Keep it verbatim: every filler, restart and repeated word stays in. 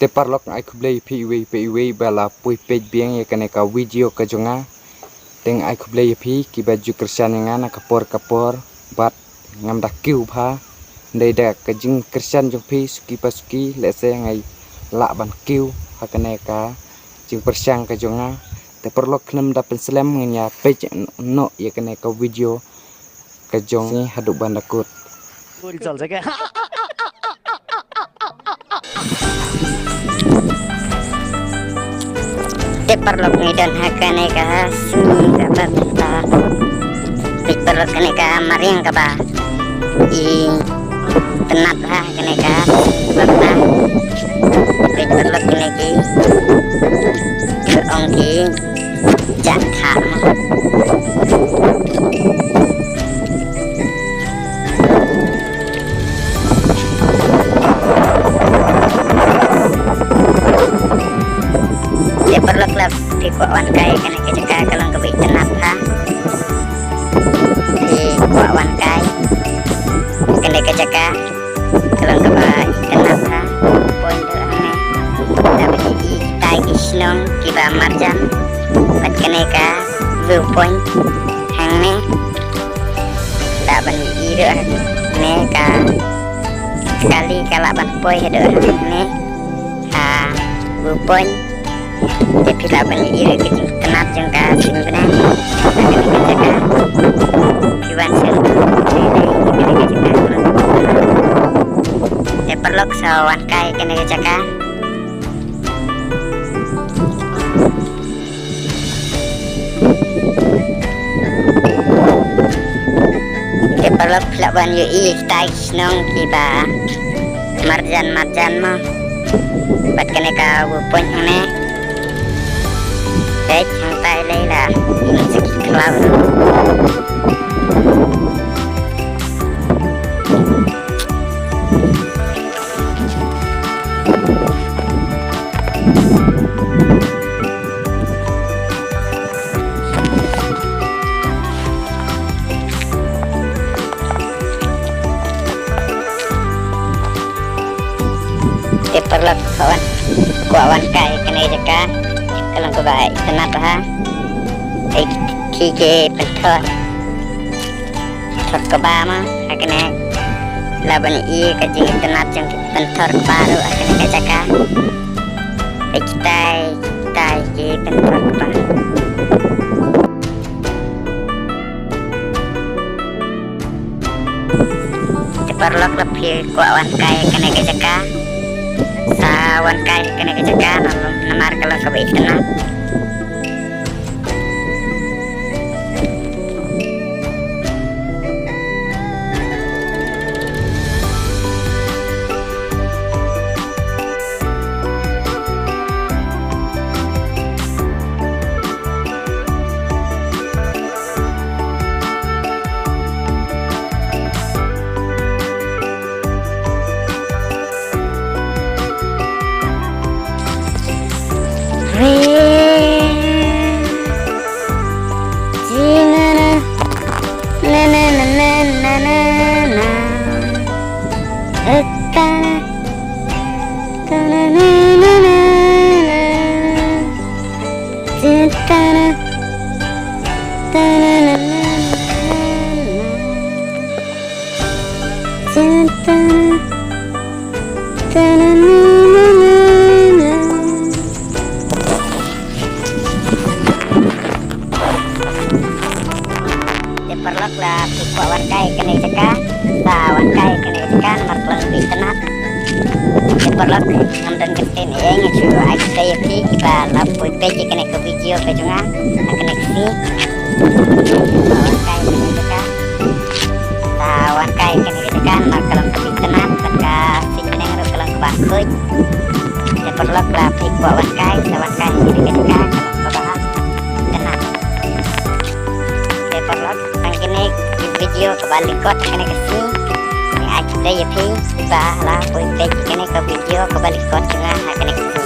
Te paralok, nga ai khublei ïa phi iwei pa iwei ba la poi peit biang ïa kane ka video ka jong nga. Te nga ai khublei ïa phi kiba ju kyrshan ïa nga na ka por ka por bad ngam da kiew bha. Ndei da ka jingkyrshan jong phi suki pa suki lehse nga lah ban kiew ha kane ka jingpyrshang ka jong nga. Te paralok, khlem da pynslem, ngin ïa peit noh ïa kane ka video ka jong ngi haduh ban da kut. Te paralok, ngi don ha kane ka sngi kaba mynta. Te paralok, kane ka mariang kaba itynnad ha kane ka sngi kaba mynta. Te paralok, kine ki, ki ong ki jaka. Te paralok, la phi kwah wan kai kane ka jaka, ka long kaba itynnad ha. Phi kwah wan kai kane ka jaka, ka long kaba itynnad ha. Point tu hangne. Lada phi i kitai ki shnong kiba marjan bad kane ka viewpoint hangne. Lah ban ïohi ruh hangne ka kali ka lah ban poi haduh hangne ha viewpoint. Te phi lah ban ïohi ruh ka jingtynnad jong ka sngi bneng. Phi wan sha te paralok, sa wan kai kane ka jaka. Te paralok, phi lah ban ïohi kitai ki shnong kiba marjan marjan mo. Bad kane ka viewpoint hangne. Peit hangtai lei la ïing saki khlaw. Te paralok, kwah wan, kwah wan kai kane ka jaka, ka long kaba itynnad ha. Te ki, ki pynthor, thor kba mo ha kane. Lah ban i ka jingitynnad jong ki pynthor kba ruh ha kane ka jaka. Te kitai, kitai ki pynthor kba. Te paralok, la phi kwah wan kai kane ka jaka, sa wan kai kane ka jaka, nam-, namar ka long kaba itynnad. Te paralok, la phi kwah wan kai kane ka jaka, sa wan kai kane ka jaka, namar ka long kaba itynnad. Te paralok, ngam don kyntien ei ei, nga shu ai khublei ïa phi kiba la poi peit ïa kane ka video ka jong nga ha kane ka sngi. Sa wan kai kane ka jaka, sa wan kai kane ka jaka, namar ka long kaba itynnad, bad ka sngi bneng ruh ka long kaba khuid. Te paralok, la phi kwah wan kai, sa wan kai kane ka jaka, ka long kaba itynnad. Te paralok, tang kine ki video kaba lyngkot ha kane ka sngi. Nga ai khublei ïa phi ba la poi peit ïa kane ka video kaba lyngkot jong nga ha kane ka sngi.